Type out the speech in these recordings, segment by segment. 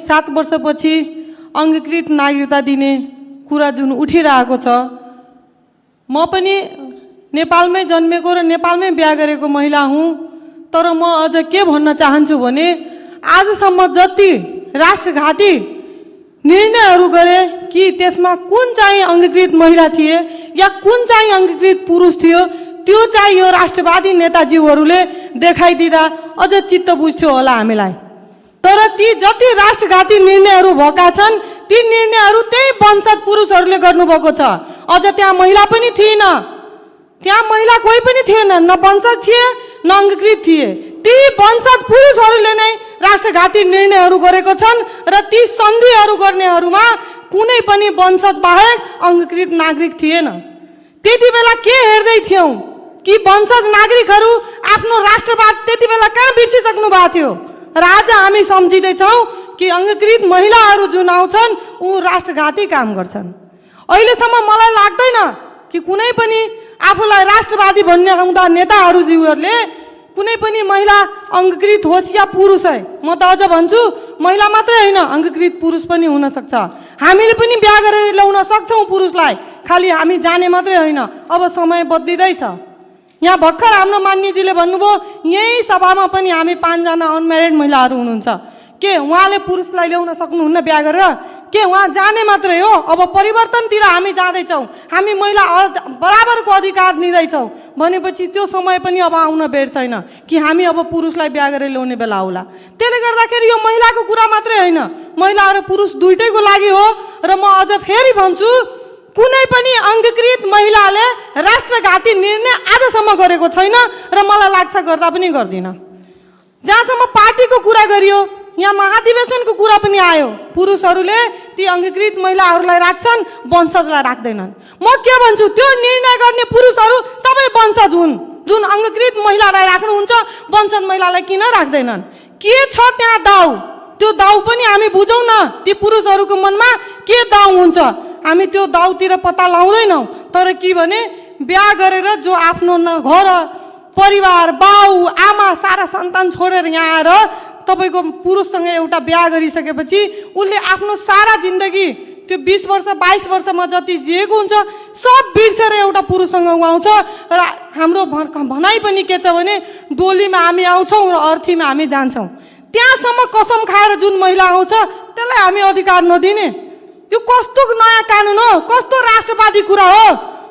7 वर्षपछि अंगीकृत नागरिकता दिने कुरा जुन उठिरहेको छ, म पनि नेपालमै जन्मेको र नेपालमै बिहा गरेको महिला हुँ। तर म अझ के भन्न चाहन्छु भने आजसम्म जति राष्ट्रघाती निर्णयहरू गरे कि त्यसमा कुन चाहिँ अंगीकृत महिला थिए या कुन चाहिँ अंगीकृत पुरुष थियो, त्यो चाहिँ यो राष्ट्रवादी नेताजीहरूले देखाइदिँदा अझ चित्त बुझ्थ्यो होला हामीलाई। तर ती जति राष्ट्रघाती निर्णयहरू भएका छन् ती निर्णयहरू त्यही वंशज पुरुषहरूले गर्नुभएको छ। अझ त्यहाँ महिला पनि थिएन, त्यहाँ महिला कोही पनि थिएन, न वंशज थिए न अंगीकृत थिए। ती वंशज पुरुषहरूले नै राष्ट्रघाती निर्णयहरू गरेको छन् र ती सन्धिहरू गर्नेहरूमा कुनै पनि वंशज बाहेक अंगीकृत नागरिक थिएन। त्यति बेला के हेर्दै थियौं कि वंशज नागरिकहरू आफ्नो राष्ट्रवाद त्यति बेला कहाँ बिर्सिसक्नु भएको थियो र आज हामी सम्झिँदैछौँ कि अंगीकृत महिलाहरू जुन आउँछन् ऊ राष्ट्रघाती काम गर्छन्। अहिलेसम्म मलाई लाग्दैन कि कुनै पनि आफूलाई राष्ट्रवादी भन्ने आउँदा नेताहरूज्यूहरूले कुनै पनि महिला अंगीकृत होस् या पुरुष है, म त अझ भन्छु महिला मात्रै होइन अंगीकृत पुरुष पनि हुन सक्छ। हामीले पनि बिहा गरेर ल्याउन सक्छौँ पुरुषलाई, खालि हामी जाने मात्रै होइन। अब समय बदलिँदैछ। यहाँ भर्खर हाम्रो मान्यजीले भन्नुभयो यही सभामा पनि हामी 5 जना अनम्यारिड महिलाहरू हुनुहुन्छ, के उहाँले पुरुषलाई ल्याउन सक्नुहुन्न बिहा गरेर? के उहाँ जाने मात्रै हो? अब परिवर्तनतिर हामी जाँदैछौँ, हामी महिला बराबरको अधिकार दिँदैछौँ भनेपछि त्यो समय पनि अब आउन बेर छैन कि हामी अब पुरुषलाई बिहा गरेर ल्याउने बेला आउला। त्यसले गर्दाखेरि यो महिलाको कुरा मात्रै होइन, महिला र पुरुष दुइटैको लागि हो। र म अझ फेरि भन्छु कुनै पनि अंगीकृत महिलाले राष्ट्रघाती निर्णय आजसम्म गरेको छैन र मलाई लाग्छ गर्दा पनि गर्दिन। जहाँसम्म पार्टीको कुरा गरियो, यहाँ महाधिवेशनको कुरा पनि आयो, पुरुषहरूले ती अंगीकृत महिलाहरूलाई राख्छन्, वंशजलाई राख्दैनन्। म के भन्छु, त्यो निर्णय गर्ने पुरुषहरू सबै वंशज हुन्। जुन अंगीकृत महिलालाई राख्नुहुन्छ वंशज महिलालाई किन राख्दैनन्? के छ त्यहाँ दाउ? त्यो दाउ पनि हामी बुझौँ न, ती पुरुषहरूको मनमा के दाउ हुन्छ हामी त्यो दाउतिर पत्ता लाउँदैनौँ। तर के भने बिहा गरेर जो आफ्नो घर परिवार बाउ आमा सारा सन्तान छोडेर यहाँ आएर तपाईको पुरुषसँग एउटा बिहा गरिसकेपछि उसले आफ्नो सारा जिन्दगी त्यो 20 वर्ष 22 वर्षमा जति जिएको हुन्छ सब बिर्सेर एउटा पुरुषसँग आउँछ। र हाम्रो भनाइ पनि के छ भने डोलीमा हामी आउँछौँ र अर्थीमा हामी जान्छौँ। त्यहाँसम्म कसम खाएर जुन महिला आउँछ त्यसलाई हामी अधिकार नदिने, यो कस्तो नयाँ कानुन हो? कस्तो राष्ट्रवादी कुरा हो?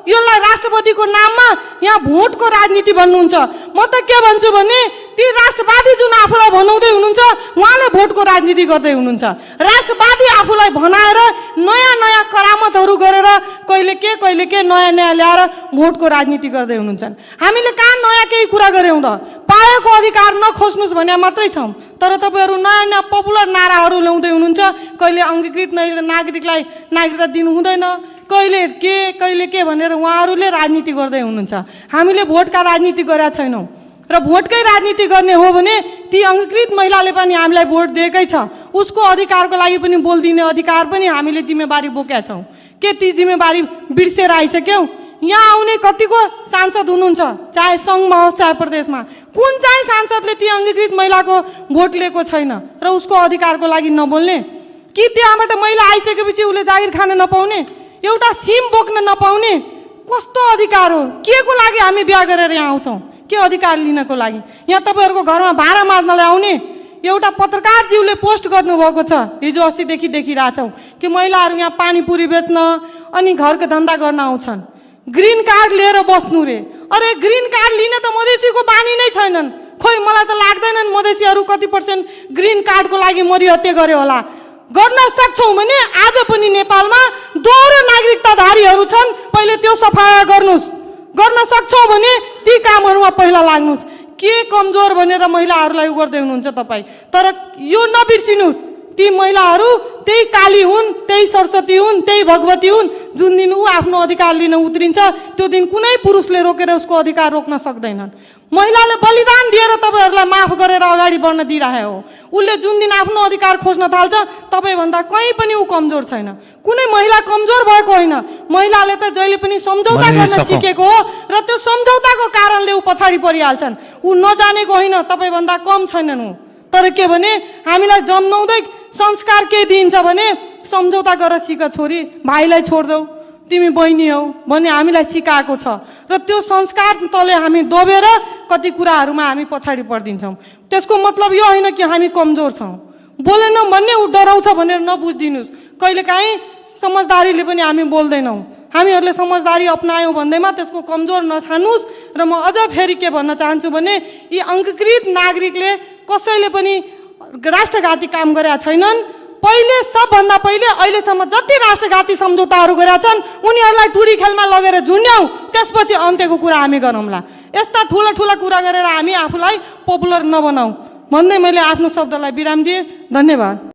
यसलाई राष्ट्रपतिको नाममा यहाँ भोटको राजनीति भन्नुहुन्छ। म त के भन्छु भने ती राष्ट्रवादी जुन आफूलाई भनाउँदै हुनुहुन्छ उहाँले भोटको राजनीति गर्दै हुनुहुन्छ। राष्ट्रवादी आफूलाई भनाएर नयाँ नयाँ करामतहरू गरेर कहिले के नयाँ नयाँ ल्याएर भोटको राजनीति गर्दै हुनुहुन्छ। हामीले कहाँ नयाँ केही कुरा गऱ्यौँ त? पाएको अधिकार नखोज्नुहोस् भने मात्रै छौँ। तर तपाईँहरू नयाँ नयाँ पपुलर नाराहरू ल्याउँदै हुनुहुन्छ। कहिले अंगीकृत नागरिकलाई नागरिकता दिनु हुँदैन, कहिले के भनेर उहाँहरूले राजनीति गर्दै हुनुहुन्छ। हामीले भोटका राजनीति गरेका छैनौँ र भोटकै राजनीति गर्ने हो भने ती अंगीकृत महिलाले पनि हामीलाई भोट दिएकै छ, उसको अधिकारको लागि पनि बोलिदिने अधिकार पनि हामीले जिम्मेवारी बोकेका छौँ। के ती जिम्मेवारी बिर्सेर आइसक्यौँ? यहाँ आउने कतिको सांसद हुनुहुन्छ, चाहे सङ्घमा होस् चाहे प्रदेशमा, कुन चाहिँ सांसदले ती अंगीकृत महिलाको भोट लिएको छैन र उसको अधिकारको लागि नबोल्ने? कि त्यहाँबाट महिला आइसकेपछि उसले जागिर खान नपाउने, एउटा सिम बोक्न नपाउने? कस्तो अधिकार हो? के को लागि हामी बिहा गरेर यहाँ आउँछौँ? के अधिकार लिनको लागि? यहाँ तपाईँहरूको घरमा भाँडा माझ्नलाई आउने एउटा पत्रकारज्यूले पोस्ट गर्नुभएको छ, हिजो अस्तिदेखि देखिरहेछौँ कि महिलाहरू यहाँ पानीपुरी बेच्न अनि घरको धन्दा गर्न आउँछन्, ग्रिन कार्ड लिएर बस्नु रे। अरे ग्रिन कार्ड लिन त मधेसीको बानी नै छैनन्। खोइ मलाई त लाग्दैनन् मधेसीहरू कति % ग्रिन कार्डको लागि मरिहत्या गरे होला। गर्न सक्छौँ भने आज पनि नेपालमा दोहोरो नागरिकताधारीहरू छन्, पहिले त्यो सफाया गर्नुहोस्। गर्न सक्छौँ भने ती कामहरूमा पहिला लाग्नुहोस्। के कमजोर भनेर महिलाहरूलाई गर्दै हुनुहुन्छ तपाईँ? तर यो नबिर्सिनुहोस्, ती महिलाहरू त्यही काली हुन्, त्यही सरस्वती हुन्, त्यही भगवती हुन्। जुन दिन ऊ आफ्नो अधिकार लिन उत्रिन्छ त्यो दिन कुनै पुरुषले रोकेर उसको अधिकार रोक्न सक्दैनन्। महिलाले बलिदान दिएर तपाईँहरूलाई माफ गरेर अगाडि बढ्न दिइरहेको हो। उसले जुन दिन आफ्नो अधिकार खोज्न थाल्छ तपाईँभन्दा कहीँ पनि ऊ कमजोर छैन। कुनै महिला कमजोर भएको होइन, महिलाले त जहिले पनि सम्झौता गर्न सिकेको हो र त्यो सम्झौताको कारणले ऊ पछाडि परिहाल्छन्। ऊ नजानेको होइन, तपाईँभन्दा कम छैनन् ऊ। तर के भने हामीलाई जन्माउँदै संस्कार के दिन्छ भने सम्झौता गरेर सिक छोरी, भाइलाई छोड्देऊ, तिमी बहिनी हौ भन्ने हामीलाई सिकाएको छ। र त्यो संस्कार तले हामी दबेर कति कुराहरूमा हामी पछाडि पर्दिन्छौँ। त्यसको मतलब यो होइन कि हामी कमजोर छौँ, बोलेन भन्ने ऊ डराउँछ भनेर नबुझिदिनुहोस्। कहिलेकाहीँ समझदारीले पनि हामी बोल्दैनौँ। हामीहरूले समझदारी अपनायौँ भन्दैमा त्यसको कमजोर नठानुस्। र म अझ फेरि के भन्न चाहन्छु भने यी अङ्गीकृत नागरिकले कसैले पनि राष्ट्रघाती काम गरेका छैनन्। पहिले सबभन्दा पहिले अहिलेसम्म जति राष्ट्रघाती सम्झौताहरू गरेका छन् उनीहरूलाई टुरी खेलमा लगेर झुन्ड्याउँ, त्यसपछि अन्त्यको कुरा हामी गरौँला। यस्ता ठुला ठुला कुरा गरेर हामी आफूलाई पपुलर नबनाऊ भन्दै मैले आफ्नो शब्दलाई विराम दिएँ। धन्यवाद।